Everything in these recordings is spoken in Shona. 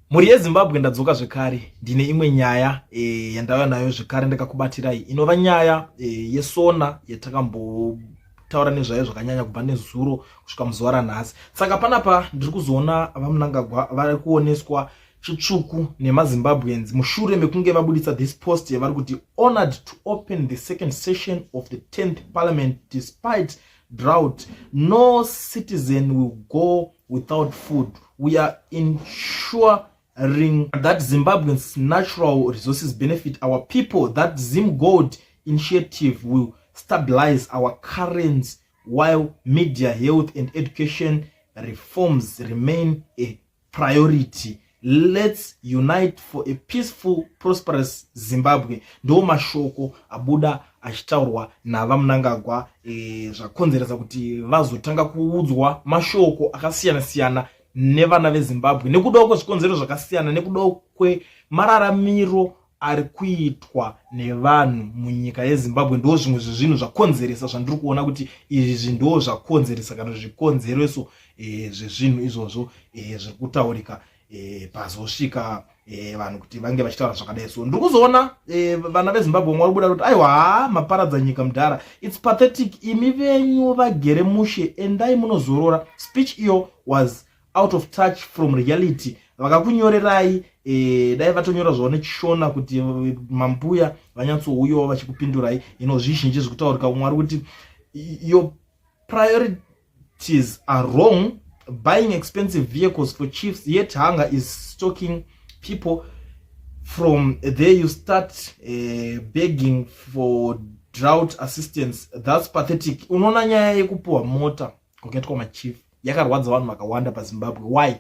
Mhuri yeZimbabwe, ndadzoka zvekare, ndine imwe nyaya yandauya nayo zvekare ndakakubatirai, inova nyaya yeSONA yatakambotaura nezvayo zvakanyanya kubva nezuro kusvika muzuva ranhasi. Saka panapa ndiri kuzoona VaMnangagwa vari kuoneswa chitsvuku nemaZimbabweans mushure mekunge vabudisa this post yavari kuti, "Honored to open the second session of the 10th Parliament despite drought. No citizen will go without food. We are ensuring that Zimbabwe's natural resources benefit our people, that Zim Gold initiative will stabilize our currency, while media, health and education reforms remain a priority. Let's unite for a peaceful, prosperous Zimbabwe." Ndo mashoko abuda achitaurwa naVaMnangagwa, zvakonzeresa kuti vazotanga kuudzwa mashoko akasiyana-siyana nevana veZimbabwe nekudawo kwezvikonzero zvakasiyana, nekudawo kwemararamiro ari kuitwa nevanhu munyika yeZimbabwe. Ndo zvimwe zvezvinhu zvakonzeresa zvandiri kuona kuti izvi ndo zvakonzeresa kana zvikonzereso zvezvinhu izvozvo zviri kutaurika pazosvika vanhu kuti vange vachitaura zvakadai. So ndiri kuzoona vana veZimbabwe vamwe vari kubuda kuti, "Aiwa, maparadza nyika mudhara, it's pathetic. Imi venyu vagere mushe, endai munozorora. Speech iyo was out of touch from reality. Vakakunyorerai dai vatonyora zvavo nechiShona kuti mambuya vanyatsouyawo vachikupindurai." Ino zvizhinji zvekutaurika. Umwe ari kuti, "Your priorities are wrong, buying expensive vehicles for chiefs, yet hunger is stalking people. From there you start begging for drought assistance. That's pathetic." Unoona nyaya yekupiwa mota kwakaitwa machief yakarwadza vanhu vakawanda paZimbabwe. Why?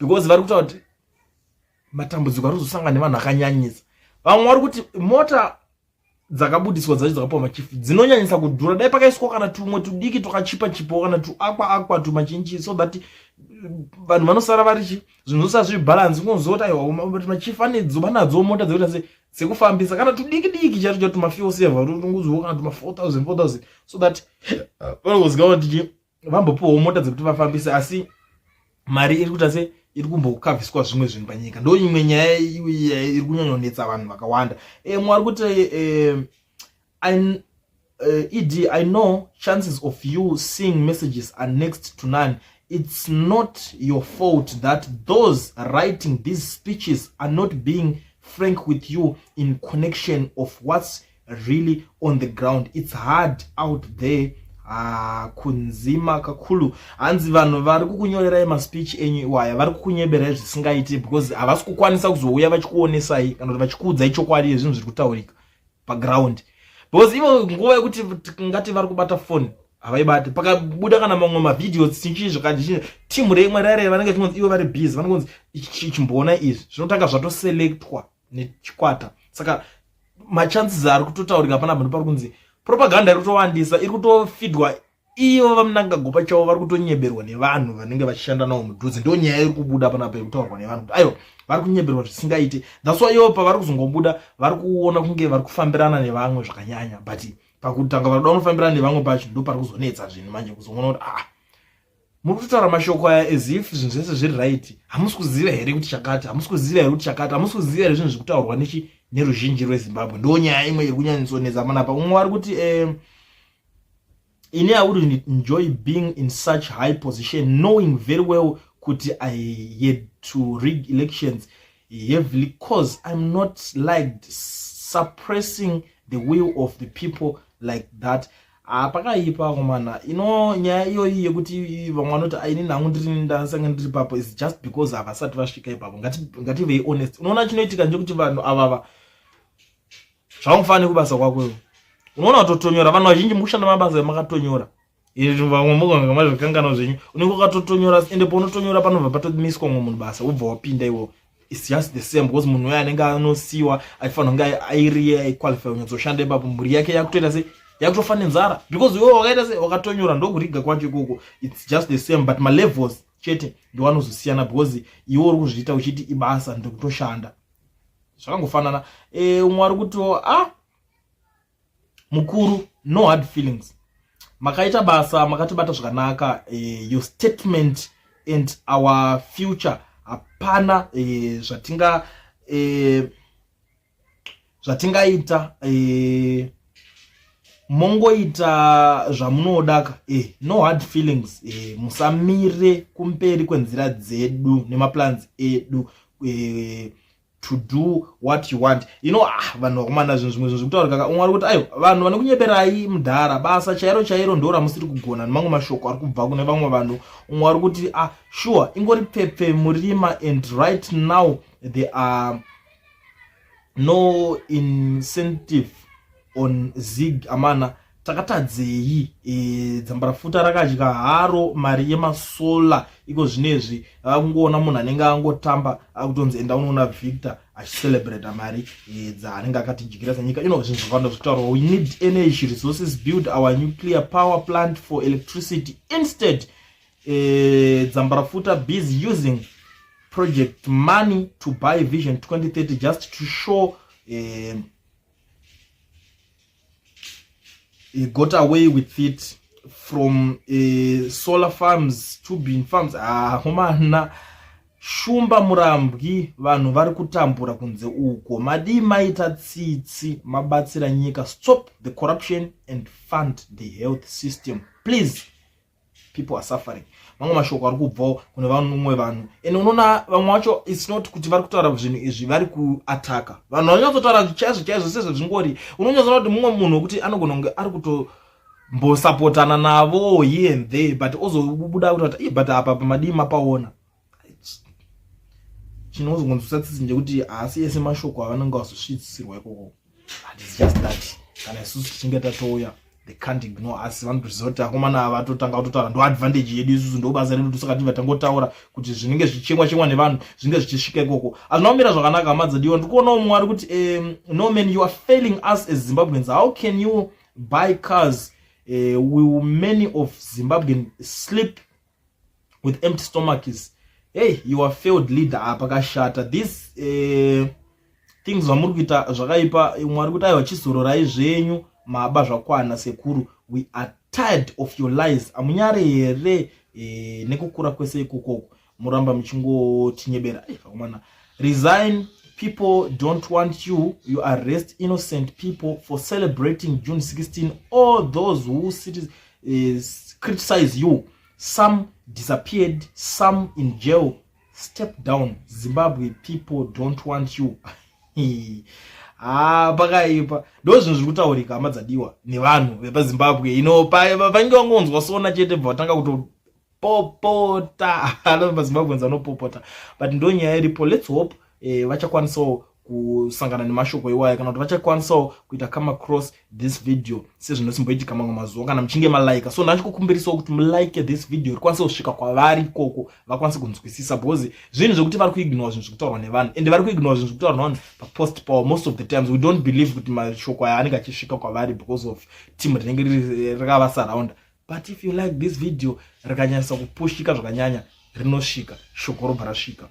Because vari kutaura kuti matambudziko ari kuzosangana nevanhu akanyanyisa. Vamwe vari kuti mota dzakabudiswa dzacho dzakapiwa machief dzinonyanyisa kudhura, dai pakaiswa kana tumwe tudiki twakachipa chipawo kana tuakwa akwa tumachinchi, so that vanhu vanosara varichi zvinhu zosara zviri balance. Kunozoti aiwa, machief anedzo, vanadzo mota dzekuita se dzekufambisa kana tudiki diki chato chato, tumafuel saver tunguziwo kana tuma 4000 4000, so that vanoziva kuti vambopiwawo mota dzekuti vafambise, asi mari iri kuita se iri kumbokavhiswa zvimwe zvinhu panyika. Ndo imwe nyaya iri kunyanyonetsa vanhu vakawanda. Mwari kuti "Ed, I know chances of you seeing messages are next to none. It's not your fault that those writing these speeches are not being frank with you in connection of what's really on the ground. It's hard out there. Kunzima kakhulu." Hanzi vanhu vari kukunyorerai maspeech enyu iwaya vari kukunyeberai zvisingaiti, because havasi kukwanisa kuzouya vachikuonesai kana kuti vachikuudzai chokwadi yezvinhu zviri kutaurika paground, because ivo nguva yekuti ngati vari kubata foni havaibati. Pakabuda kana mamwe mavideos chinchii zvakati, timu remwe rare vanenge chingonzi ivo vari busy, vanongonzi chimboona izvi, zvinotanga zvatoselectwa nechikwata. Saka machances ari kutotaurika panapa ndopari kunzi propaganda iri kutowandisa, iri kutofidwa ivo VaMnangagwa pachavo, vari kutonyeberwa nevanhu vanenge vachishanda navo mudhuze. Ndo nyaya iri kubuda panapa iri kutaurwa nevanhu kuti aiwa, vari kunyeberwa zvisingaiti. That's why ivo pavari kuzongobuda vari kuona kunge vari kufambirana nevamwe zvakanyanya, but pakutanga vari kuda kunofambirana nevamwe pacho ndo pari kuzonetsa zvinhu manje, kuzoona kuti ah, muri kutotaura mashoko aya as if zvinhu zvese zviri right. Hamusi kuziva here kuti chakati? Hamusi kuziva here kuti chakati? Hamusi kuziva here zvinhu zviri kutaurwa nechi neruzhinji rweZimbabwe? Ndo nyaya imwe iri kunyanyisonetsa panapa. Umwe vari kuti, "Ini I wouldn't enjoy being in such high position knowing very well kuti I had to rig elections heavily cause I'm not liked. Suppressing the will of the people like that." Pakaipa komana. Ino nyaya iyoyi yekuti vamwe vanoti aini nhangu ndiri ndasanga ndiri papo is just because havasati vasvika ipapo. Ngativei honest. Unoona chinoitika ndechekuti vanhu avava zvaungofanira kubasa kwako iwo, unoona kutotonyora. Vanhu vazhinji mukushanda mabasa emakatonyora, izvi vamwe muganga mazvikangano zvenyu, unenge wakatotonyora, ende paunotonyora panobva patomiswa mumwe munhu basa, wobva wapinda iwo. It's just the same, because munhu uyo anenge anosiyiwa aifanira kunge airiye aiqualify kunyatsoshanda ipapo, mhuri yake yakutoita se yakutofa nenzara because iwe wakaita se wakatonyora. Ndokuriga kwacho ikoko. It's just the same, but malevels chete ndoanozosiyana, because iwe uri kuzviita uchiti ibasa, ndikutoshanda, zvakangofanana. Umwe ari kutiwo, "Ah, mukuru, no hard feelings. Makaita basa, makatibata zvakanaka. Your statement and our future Hapana zvatinga zvatingaita mongoita zvamunoda ka. No hard feelings. Musamire kumberi kwenzira dzedu nemaplans edu to do what you want. Ah, vanhu vakomana, zvinhu zvimwe zvinhu zvekutaurika. Umwe ari kuti, "Aiwa, vanhu vane kunyeberai mudhara, basa chairo chairo ndo ramusiri kugona." Nemamwe mashoko ari kubva kune vamwe vanhu. Umwe ari kuti, "Ah, sure, ingori pepe murima and right now there are no incentive on ZiG." Amana, takatadzei? Dzambarafuta rakadya haro mari yemasolar. Iko zvinezvi vakungoona munhu anenge angotamba akutonzi, "Enda unoona Victor achicelebrata mari dzaanenge akatidyira senyika." Zvinhu zvakawanda zvitaurwa. "We need energy resources. Build our nuclear power plant for electricity instead." Dzambarafuta busy using project money to buy Vision 2030 just to show he got away with it from solar farms, turbine farms. Ah, homana Shumba Murambwi, vanhu vari kutambura kunze uko. Madii maita tsitsi mabatsira nyika? Stop the corruption and fund the health system, please. People are suffering. Mamwe mashoko ari kubvawo kune vamwe vanhu, and unoona vamwe vacho, it's not kuti vari kutaura zvinhu izvi vari kuataka vanhu. Vanonyatsotaura chaizvo chaizvo sezvezvingori. Unonyatsoona kuti mumwe munhu wekuti anogona kunge ari kutombosapotana navo here and there, but ozobuda kuti, "But apa pamadii mapaona." Chinozongonzwisa tsitsi ndekuti haasi ese mashoko avanenge vazosvitsirwa ikoko, but it's just that kana isusu tichinge tatouya, they can't ignore us. Vanotoziva kuti akomana ava vatotanga kutotaura, ndo advantage yedu isusu, ndo basa redu. Saka tibva tangotaura kuti zvinenge zvichimwa chimwa nevanhu zvinenge zvichisvika ikoko. Hazvina kumira zvakanaka, hama dzadiwa. Ndikuonawo mumwe ari kuti, "No man, you are failing us as Zimbabweans. How can you buy cars? Will many of Zimbabwean sleep with empty stomachs? Hey, you are failed leader." Apa kashata. This things zvamuri kuita zvakaipa. Umwe ari kuti, "Aiwa, chizororai zvenyu, maba zvakwana sekuru. We are tired of your lies. Amunyare here nekukura kwese ikokoko muramba muchingotinyebera?" Vakomana, resign. People don't want you. You arrest innocent people for celebrating June 16. All those who criticize you, some disappeared, some in jail. Step down. Zimbabwe people don't want you. Ha, pakaipa. Ndo zvinhu zviri kutaurika, hama dzadiwa, nevanhu vepaZimbabwe. Ino pange vangonzwa sona chete, bva vatanga kutopopota. MaZimbabweans anopopota, but ndo nyaya iripo. Let's hope vachakwanisawo kusangana nemashoko iwaya, kana kuti vachakwanisawo kuita come across this video sezvinosimboitika mamwe mazuva kana muchinge malaika. So ndachikukumbirisawo kuti mulike this video, rikwanise kusvika kwavari ikoko, vakwanise kunzwisisa, because zvinhu zvekuti vari kuignore zvinhu zvekutaurwa nevanhu, ende vari kuignore zvinhu zvekutaurwa nevanhu papost power. Most of the times we don't believe kuti mashoko aya anenge achisvika kwavari because of team rinenge rakavasurrounda. But if you like this video, rikanyanyisa kupushika zvakanyanya, rinosvika, shoko robva rasvika.